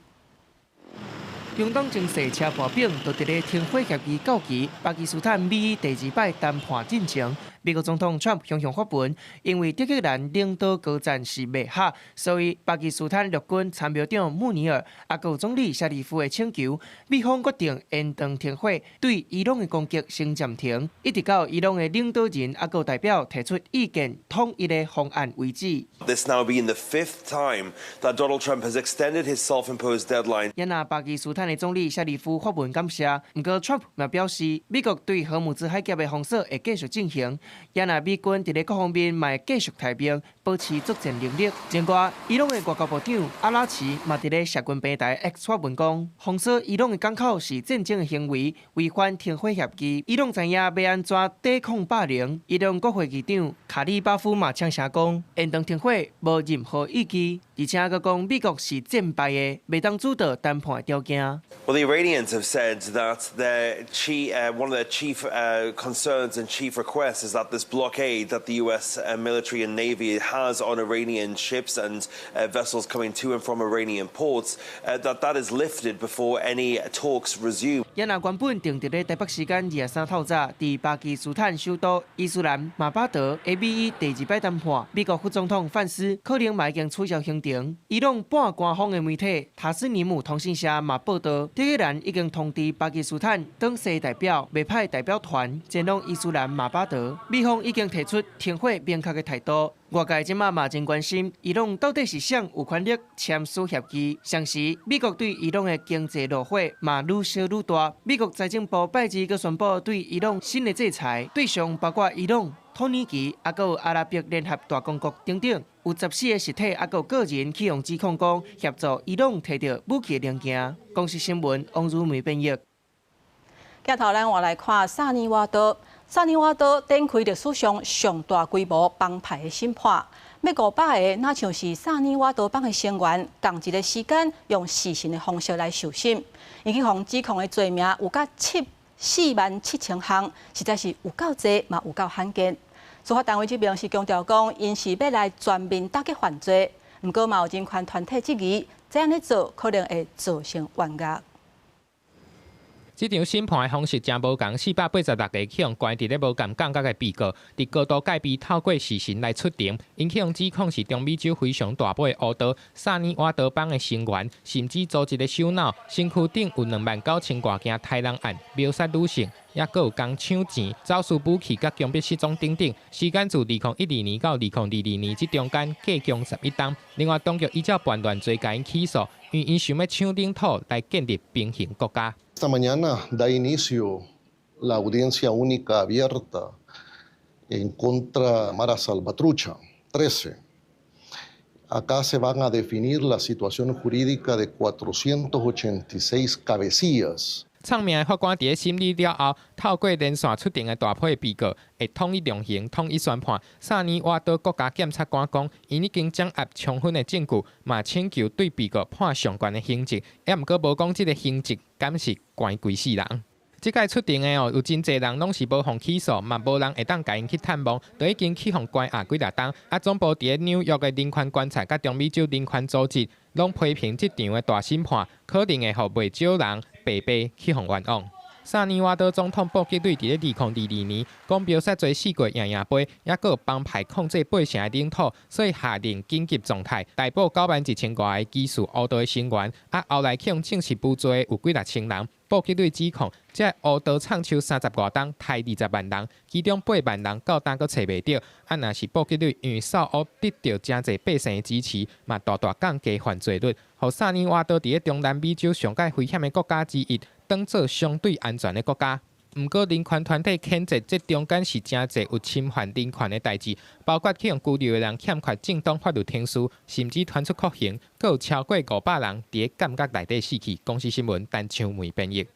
中東情勢車破餅，就佇咧停火協議到期，巴基斯坦美伊第二擺談判進前，美國總統川普雄雄發文，因為德黑蘭領導高層是賣客，所以巴基斯坦陸軍參謀長穆尼爾啊，閣有總理謝里夫的請求，美方決定延長停火，對伊朗的攻擊先暫停，一直到伊朗的領導人啊，閣有代表提出意見統一的方案為止。 This now being the fifth time that Donald Trump has extended his self-imposed deadline. 也若巴基斯坦的總理謝里夫發文感謝，毋過川普嘛表示，美國對荷姆茲海峽的封鎖會繼續進行。也若美軍佇咧各方面嘛會繼續派兵，保持作戰能力。另外，伊朗的外交部長阿拉奇嘛佇咧社群平台 X 發文講，封鎖伊朗的港口是戰爭的行為，違反停火協議。伊朗知影欲按怎抵抗霸凌。伊朗國會議長卡里巴夫嘛嗆聲講，延長停火無任何意義，而且閣講美國是戰敗的，袂當主導談判的條件。 Well, the Iranians have said that one of their chief concerns and chief requests is that this blockade that the U.S. Military and Navy has on Iranian ships and vessels coming to and from Iranian ports, that that is lifted before any talks resume. 也若原本定佇咧台北時間23透早，佇巴基斯坦首都伊斯蘭馬巴德的美伊第二擺談判，美國副總統范斯可能嘛已經取消行程。伊朗半官方的媒體塔斯尼姆通訊社嘛報道，德黑蘭已經通知巴基斯坦黨勢代表，袂派代表團前往伊斯蘭馬巴德。美方已經提出停火明確的態度。外界這馬嘛真關心，伊朗到底是誰有權力簽署協議？同時，美國對伊朗的經濟怒火嘛愈燒愈大。美國財政部拜二閣宣布對伊朗新的制裁，對象包括伊朗、土耳其，啊，閣有阿拉伯聯合大公國等等，有14個實體啊，閣有個人去予指控講協助伊朗提著武器零件。公視新聞王如梅編譯。鏡頭咱換來看薩爾瓦多。薩爾瓦多展開歷史上上大規模幫派的審判，欲500个若像是薩爾瓦多幫的成員，仝一個時間用視訊的方式來受審。𪜶去予指控的罪名有甲47,000項，實在是有夠濟嘛有夠罕見。司法單位這邊是強調講，𪜶是欲來全面打擊犯罪，毋過嘛有人權團體質疑，這按呢做可能會造成冤獄。這場審判的方式誠無仝，486個去予關佇咧無仝感覺的被告，佇高度戒備透過視訊來出庭。𪜶去予指控是中美洲非常大尾的烏道薩爾瓦多幫的成員，甚至組織的首腦，身軀頂有29,000外件刣人案、謀殺女性，抑閣有共搶錢、走私武器、佮強迫失蹤等等。時間自2012年到2022年這中間，計共11冬。另外，當局依照叛亂罪共𪜶起訴，因為𪜶想欲搶領土來建立平行國家。 Esta mañana da inicio la audiencia única abierta en contra Mara Salvatrucha 13. Acá se van a definir la situación jurídica de 486 cabecillas. 聰明的法官佇咧審理了後，透過連線出庭的大批被告，會統一量刑、統一宣判。薩爾瓦多國家檢察官講，𪜶已經掌握充分的證據，嘛請求對被告判上懸的刑責，抑毋過無講這个刑責敢是懸規世人。這擺出庭的哦，有真濟人攏是無予起訴，嘛無人會當共𪜶去探望，都已經去予關押幾若冬。啊，總部佇咧紐約的人權觀察佮中美洲人權組織，攏批評這場的大審判，可能會予袂少人白白去予冤枉。薩爾瓦多總統布吉瑞佇咧2022年講謀殺罪四過贏贏杯，抑閣有幫派控制八成的領土，所以下令緊急狀態，逮捕91,000外個疑似烏道的成員。啊，後來去予證實無罪的有幾若千人。布吉瑞指控，這烏道藏手30外冬，刣20萬人，其中8萬人到今閣揣袂著。啊，若是布吉瑞因為掃烏得著誠濟百姓的支持，嘛大大降低犯罪率，予薩爾瓦多佇咧中南美洲上蓋危險的國家之一，當做相對安全的國家。毋過人權團體譴責，這中間是誠濟有侵犯人權的代誌，包括去予拘留的人欠缺正當法律程序，甚至傳出酷刑，閣有超過500人佇咧監獄內底死去。公視新聞陳秋梅編譯。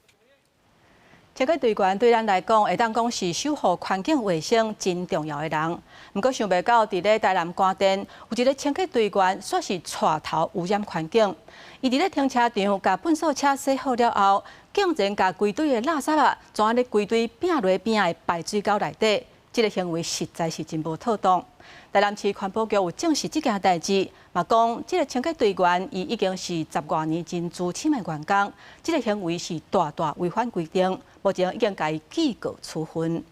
清潔隊員對咱來講，會當講是守護環境衛生真重要的人。毋過想袂到，佇咧台南關店有一个清潔隊員，煞是帶頭污染環境。伊佇咧停車場共糞埽車洗好了後，竟然共規堆的垃圾仔，全按呢規堆拚落邊的排水溝內底。這个行為實在是真無妥當。台南市環保局有證實這件代誌，嘛講這个清潔隊員伊已經是十外年真資深的員工，這个行為是大大違反規定，目前已經共伊記過處分。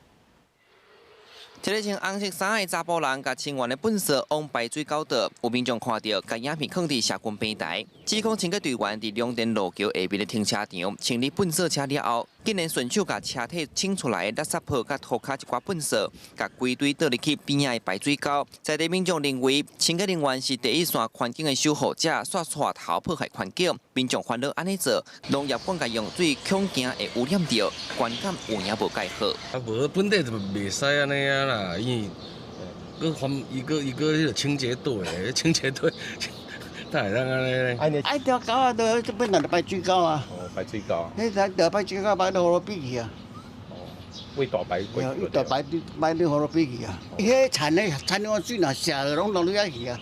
一个穿紅色衫的查埔人，共清完的糞埽往排水溝倒，有民眾看著，共影片囥佇社群平台。指控清潔隊員佇龍田路橋下面的停車場清理糞埽車了後，竟然順手共車體清出來的垃圾泡佮塗跤一寡糞埽，共規堆倒入去邊仔的排水溝。在地民眾認為，清潔人員是第一線環境的守護者，煞帶頭破壞環境，民眾煩惱按呢做，農業灌溉用水恐驚會污染著，觀感有影無蓋好。啊，無本底就袂使按呢啊啦，因為閣還伊閣伊閣彼个清潔隊，清潔隊，哪會當按呢？愛條溝啊，都本來就排水溝啊。哦，排水溝。彼條排水溝排到河邊去啊。哦，為大排過去。大排排到河邊去啊。彼田的田的水若瀉攏攏落遐去啊。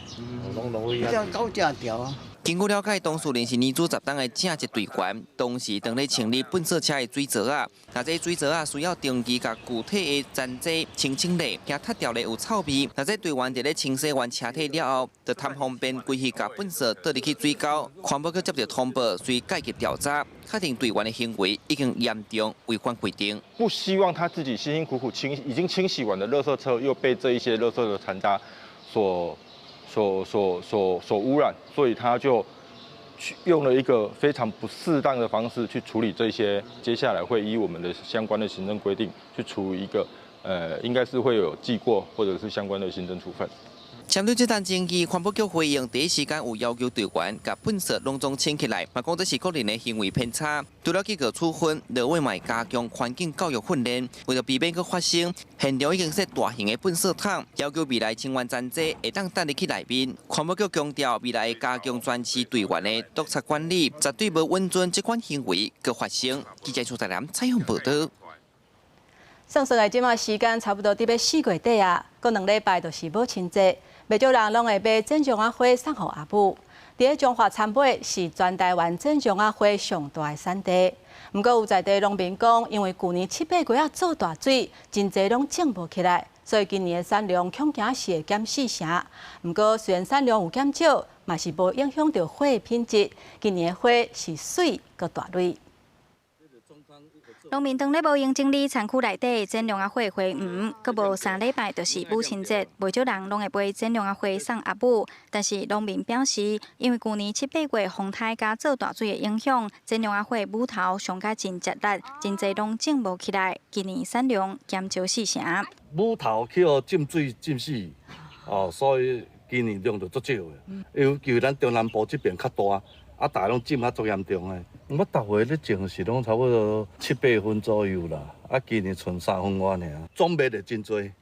攏落去遐。這溝正條啊。根據了解，當事人是年資10冬的正職隊員，當時當咧清理糞埽車的水槽仔，若這水槽仔需要定期共具體的殘劑清清理，驚踢掉咧有臭味。若這隊員佇咧清洗完車體了後，就貪方便規氣共糞埽倒入去水溝，環保局接著通報，隨介入調查，確定隊員的行為已經嚴重違反規定。不希望他自己辛辛苦苦清已經清洗完的垃圾車，又被這一些垃圾的殘渣所污染，所以他就去用了一個非常不適當的方式去處理這些。接下來會依我們的相關的行政規定去處一個，應該是會有記過或者是相關的行政處分。針對這單爭議，環保局回應第一時間有要求隊員共糞埽攏總清起來，嘛講這是個人的行為偏差。除了記過處分，落尾嘛會加強環境教育訓練，為著避免閣發生，現場已經設大型的糞埽桶，要求未來清完殘劑會當擲入去內面。環保局強調，未來會加強全市隊員的督察管理，絕對無允准這款行為閣發生。記者蘇台南採訪報導。算算來，這馬時間差不多佇欲四月底啊，閣兩禮拜就是母親節，袂少人攏會買剪樟仔花送予阿母。佇咧彰化杉尾是全台灣剪樟仔花上大的產地。毋過有在地農民講，因為舊年七八月仔做大水，真濟攏種無起來，所以今年的產量恐驚是會減四成。毋過雖然產量有減少，嘛是無影響著花的品質。今年的花是媠閣大蕊。農民當咧無閒整理田區內底剪樟仔花花園，閣無3禮拜就是母親節，袂少人攏會買剪樟仔花送阿母。但是農民表示，因為舊年七八月風颱佮做大水的影響，剪樟仔花母頭傷甲真吃力，真濟攏種無起來。今年產量減少四成。母頭去予浸水浸死，哦，所以今年量就足少的。尤其咱中南部這邊較大，啊，逐家攏浸較足嚴重的。我逐回咧種是攏差不多七八分左右啦，啊，今年賰三分外爾，總賣就真濟。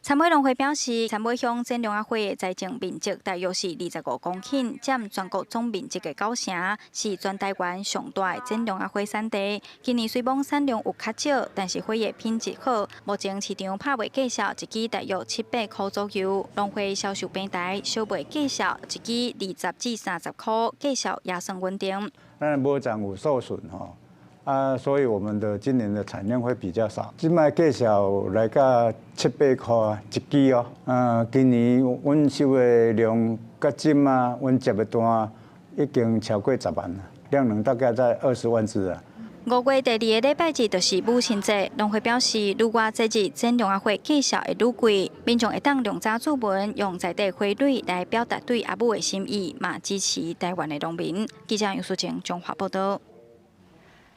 杉尾農會表示，杉尾鄉剪樟仔花的栽種面積大約是25公頃，佔全國總面積的九成，是全台灣上大的剪樟仔花產地。今年雖罔產量有較少，但是花的品質好。目前市場拍賣價數一支大約七百箍左右，農會銷售平台小賣價數一支20至30箍，價數也算穩定。咱母欉有受損吼，啊，所以我們的今年的產量會比較少。這擺價數來到七八箍一支哦。啊，今年阮收的量佮這馬，阮接的單已經超過10萬啦，量能大概在20萬支啊。5月第二个禮拜日就是母親節，農會表示，愈倚節日剪樟仔花價數會愈貴，民眾會當量早注文，用在地花蕊來表達對阿母的心意，嘛支持台灣的農民。記者楊淑靜彰化報導。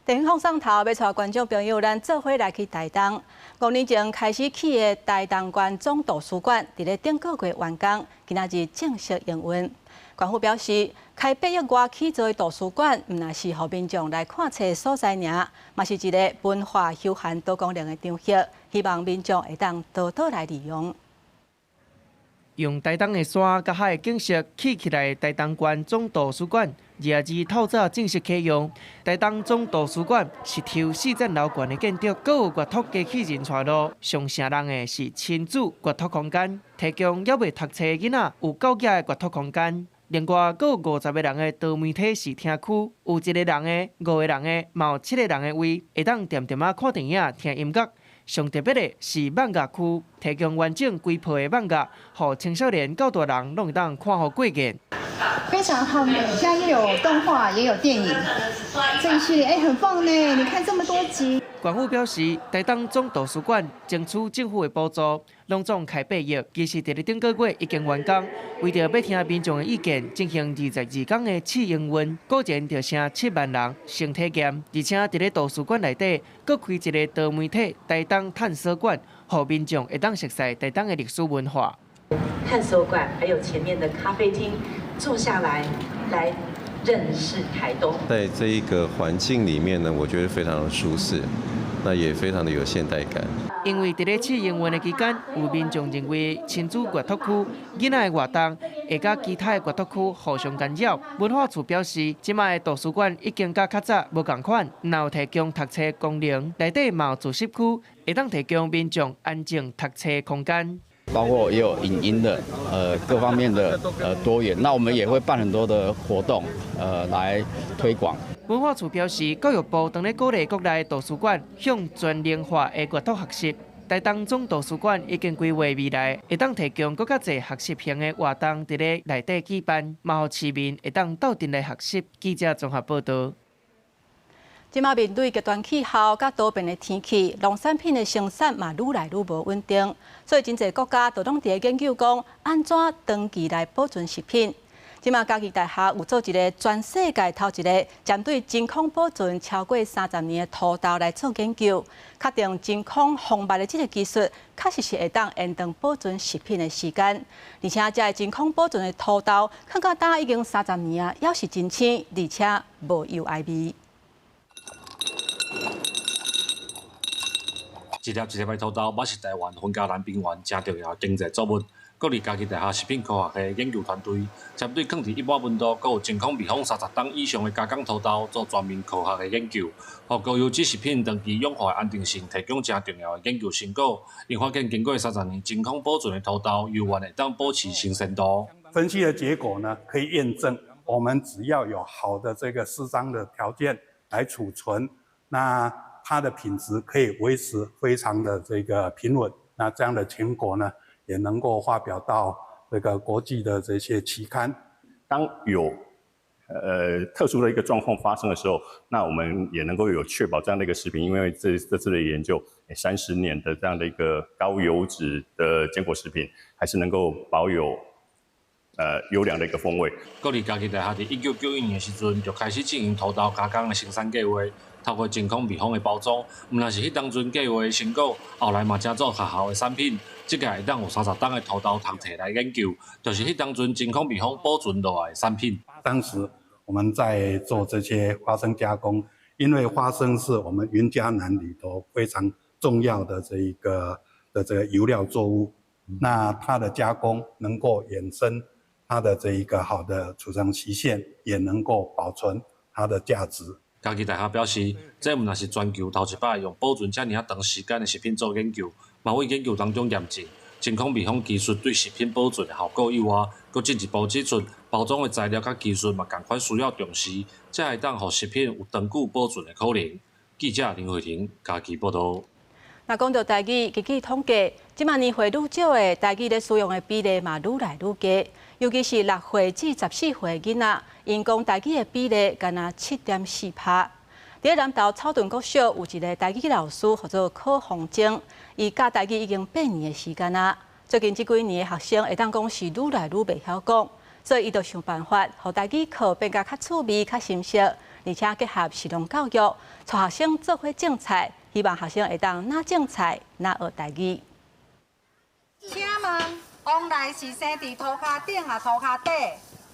電影放送頭，欲帶觀眾朋友，咱做伙來去台東。5年前開始起的台東縣總圖書館，佇咧頂個月完工，今仔日正式營運。縣府表示，開8億外起造的圖書館，毋但是予民眾來看冊的所在爾，嘛是一个文化休閒多功能的場域，希望民眾會當多多來利用。用台東的山佮海的景色起起來的台東縣總圖書館，22透早正式啟用。台東總圖書館是頭四層樓懸的建築，閣有閱讀機器人帶路。上吸人的是親子閱讀空間，提供猶未讀冊的囡仔有夠額的閱讀空間。另外，閣有50個人的多媒體視聽區，有一個人的、五個人的，嘛有七個人的位，會當恬恬仔看電影、聽音樂。上特別的是漫畫區，提供完整規套的漫畫，予青少年到大人攏會當看予過癮。非常好，現在又有動畫，也有電影，這一系列哎很棒呢！你看這麼多集。縣府表示，台東總圖書館爭取政府的補助，攏總開8億，其實佇咧頂個月已經完工。為著欲聽民眾的意見，進行22天的試營運，果然就剩7萬人先體驗。而且佇咧圖書館內底，閣開一個多媒體台東探索館，予民眾會當熟悉台東的歷史文化。探索館還有前面的咖啡廳，坐下來來認識台東。在這一個環境裡面呢，我覺得非常的舒適，那也非常的有現代感。因為佇咧試營運的期間，有民眾認為親子閱讀區囡仔的活動會佮其他的閱讀區互相干擾。文化處表示，這擺的圖書館已經佮較早無仝款，若有提供讀冊功能，內底嘛有自習區，會當提供民眾安靜讀冊空間。包括也有影音的，各方面的多元。那我們也會辦很多的活動，來推廣。文化處表示，教育部當咧鼓勵國內圖書館向全齡化的閱讀學習。台東總圖書館已經規劃未來會當提供閣較濟學習型的活動，佇咧內底舉辦，嘛予市民會當鬥陣來學習。記者綜合報導。這馬面對極端氣候佮多變的天氣，農產品的生產嘛愈來愈無穩定，所以真濟國家都攏佇咧研究講，按怎長期來保存食品。這馬嘉義大學有做一个全世界頭一个針對真空保存超過30年的土豆來做研究，確定真空封密的這个技術確實是會當延長保存食品的時間。而且這个真空保存的土豆，囥到今已經三十年啊，猶是真鮮，而且無油烱味。一粒一粒的土豆，嘛是台灣雲嘉南平原誠重要的經濟作物。國立嘉義大學食品科學系研究團隊，針對囥佇一般溫度、閣有真空密封30冬以上的加工土豆，做全面科學的研究，予高油脂食品長期氧化的安定性提供誠重要的研究成果。𪜶發現經過三十年真空保存的土豆，猶原會當保持新鮮度。分析的結果呢，可以驗證我們只要有好的這個適當的條件來儲存，那它的品質可以維持非常的這個平穩。那這樣的成果呢，也能夠發表到這個國際的這些期刊。當有特殊的一個狀況發生的時候，那我們也能夠有確保這樣的一個食品，因為這次的研究，30年的這樣的一個高油脂的堅果食品，還是能夠保有優良的一個風味。國立嘉義大學佇1991年的時陣就開始進行土豆加工的生產計劃，透過真空密封的包裝，毋但是彼當陣計劃的成果，後來嘛成做學校的產品。這個會當有30冬的土豆通提來研究，就是彼當陣真空密封保存落來的產品。當時我們在做這些花生加工，因為花生是我們雲嘉南裡頭非常重要的這一個的這個油料作物，那它的加工能夠衍生它的這一個好的儲藏期限，也能夠保存它的價值。嘉義大學表示，這毋但是全球頭一擺用保存遮爾仔長時間的食品做研究，嘛為研究當中驗證真空密封技術對食品保存的效果以外，閣進一步指出包裝的材料佮技術嘛仝款需要重視，才會當予食品有長久保存的可能。記者林慧婷嘉義報導。若講到台語，根據統計，這馬年歲愈少的台語咧使用的比例嘛愈來愈低，尤其是6歲至14歲囡仔，𪜶講台語的比例干焦7.4%。佇南投草屯國小有一個台語老師，號做柯鳳晶，伊教台語已經8年的時間啊。最近這幾年的學生會當講是愈來愈袂曉講，所以伊就想辦法，予台語課變甲較趣味、較深色，而且結合食農教育，帶學生做伙種菜，希望學生會當若種菜，若學台語。請問，王來是生佇塗跤頂抑塗跤底？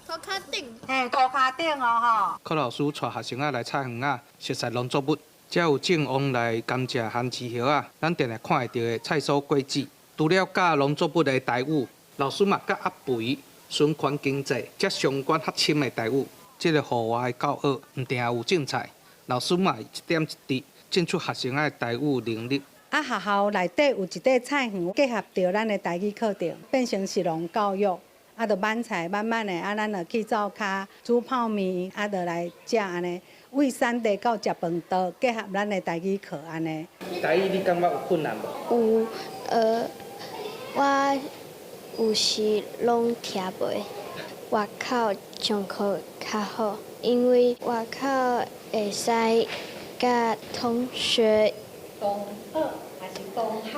塗跤頂。嘿，塗跤頂哦吼。柯老師帶學生仔來菜園仔，熟悉農作物，才有種旺來甘蔗、番薯葉仔，咱定定看會著的菜蔬果子。除了教農作物的台語，老師嘛教壓肥、循環經濟這相關較深的台語。這个戶外的教學，毋定有種菜，老師嘛一點一滴進出學生仔的台語能力。啊，學校內底有一塊菜園，結合著咱的台語課程，變成食農教育。啊，就挽菜慢慢的，啊，咱就去灶跤煮泡麵，啊，就來食按呢。為產地到食飯桌，結合咱的台語課按呢。台語你感覺有困難無？有，我有時攏聽袂。外口上課較好，因為外口會使佮同學。同學還是同學？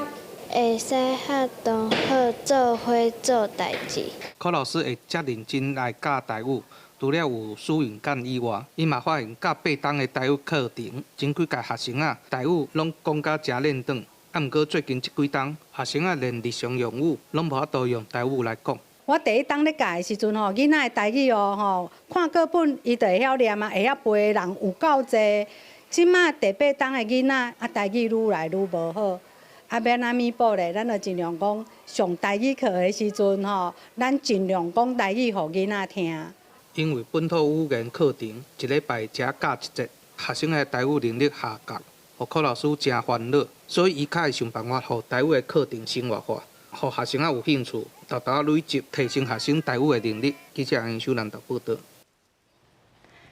會使佮同學做伙做代誌。柯老師會遮認真來教台語，除了有舒穎干以外，伊嘛發現教8冬的台語課程，前幾屆學生仔台語攏講甲誠輪轉，啊，毋過最近這幾冬，學生仔連日常用語攏無法度用台語來講。我第一冬咧教的時陣吼，囡仔的台語哦吼，看課本伊就會曉念啊，會曉背的人有夠濟。這馬第8冬的囡仔啊，台語愈來愈無好，啊，欲按怎彌補咧？咱就盡量講上台語課的時陣吼，咱盡量講台語予囡仔聽。因為本土語言課程一禮拜才教一節，學生的台語能力下降，予柯老師誠煩惱，所以伊較會想辦法予台語的課程生活化，予學生仔有興趣，沓沓累積提升學生台語的能力。記者楊秀蘭報導。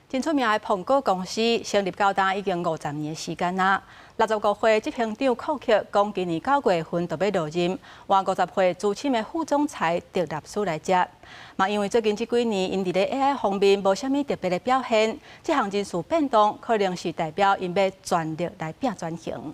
真出名的蘋果公司成立到今已經50年的時間啦。65歲執行長庫克講，今年9月份就欲落任，換50歲資深的副總裁迪納斯來接。嘛，因為最近這幾年𪜶佇咧 AI 方面無啥物特別的表現，這項人事變動可能是代表𪜶欲全力來拼轉型。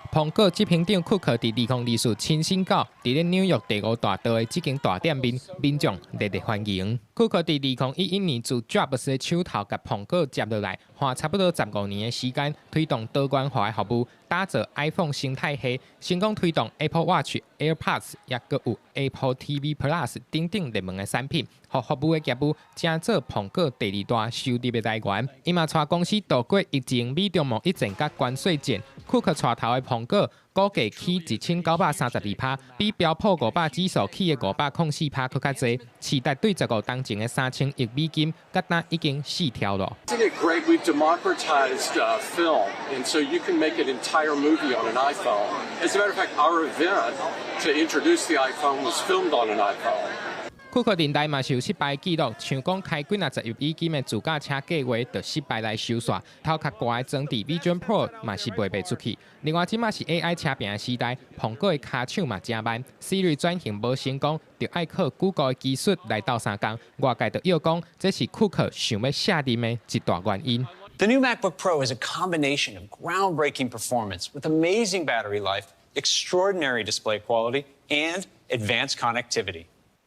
蘋果執行長庫克佇2024親身到佇咧紐約第五大道的這間大店面，民眾熱烈歡迎。庫克佇2011年自 Jobs 的手頭共蘋果接落來，花差不多15年的時間推動多元化的服務，打造 iPhone 生態系，成功推動 Apple Watch、AirPods，抑閣有 Apple TV Plus 等等熱門的產品，予服務的業務成做蘋果第二大收入的來源。伊嘛帶公司度過疫情、美中貿易戰佮關稅戰，庫克帶頭的蘋果股價起1932%，比標普500指數起的504%閣較濟，市值對15冬前的3000億美金，佮今已經四跳了。 Isn't it great? We've democratized film, and so you can make an entire movie on an iPhone. As a matter of fact, our event to introduce the iPhone was filmed on an iPhone. 庫克任內嘛是有失敗記錄，像講開幾若十億美金的自駕車計劃，就失敗來收煞。頭殼懸的裝置 Vision Pro 嘛是賣袂出去。另外，這馬是 AI 車餅的時代，蘋果的跤手嘛誠慢，Siri 轉型無成功，就愛靠 Google 的技術來鬥相共。外界就臆講，這是庫克想欲卸任的一大原因。 The new MacBook Pro is a combination of groundbreaking performance with amazing battery life, extraordinary display quality, and advanced connectivity.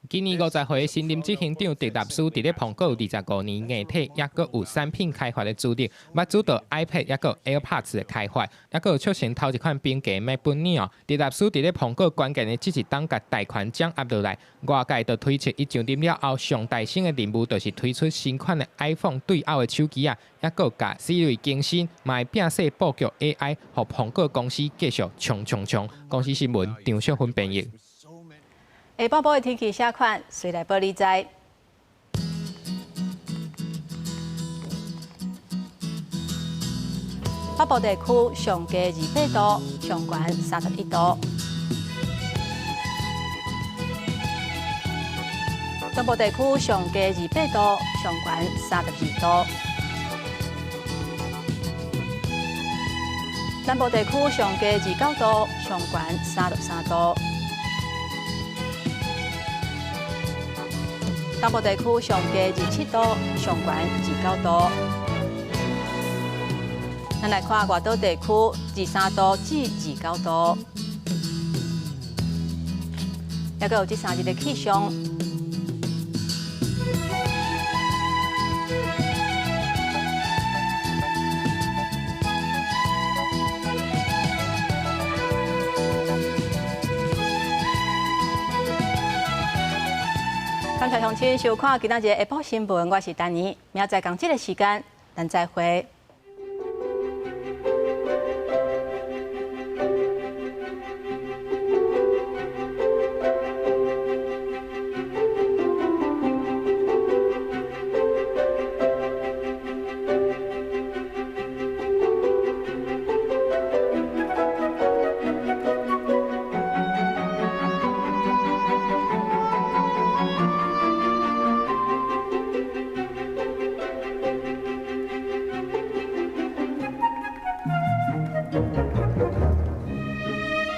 今年50歲新任執行長迪納斯佇咧蘋果有25年硬體，抑閣有產品開發的資歷，捌主導 iPad 抑閣 AirPods 的開發，抑閣有促成頭一款平價 MacBook Neo。迪納斯佇咧蘋果關鍵的這一冬共大權掌握落來，外界就推測伊上任了後上大先的任務就是推出新款的 iPhone 對摳的手機仔，抑閣共 Siri 更新，嘛會摒細布局 AI，予蘋果公司繼續衝衝衝。公視新聞張淑芬編譯。下晡晡的天氣啥款，隨來報你知。北部地區上低28度，上懸31度。中部地區上低28度，上懸32度。南部地區上低29度，上懸33度。東部地區上低27度，上懸29度。咱來看外島地區，23度至29度。抑閣有這3日的氣象。感謝鄉親收看今仔日下晡新聞，我是丹妮，明仔載仝這个時間，咱再會。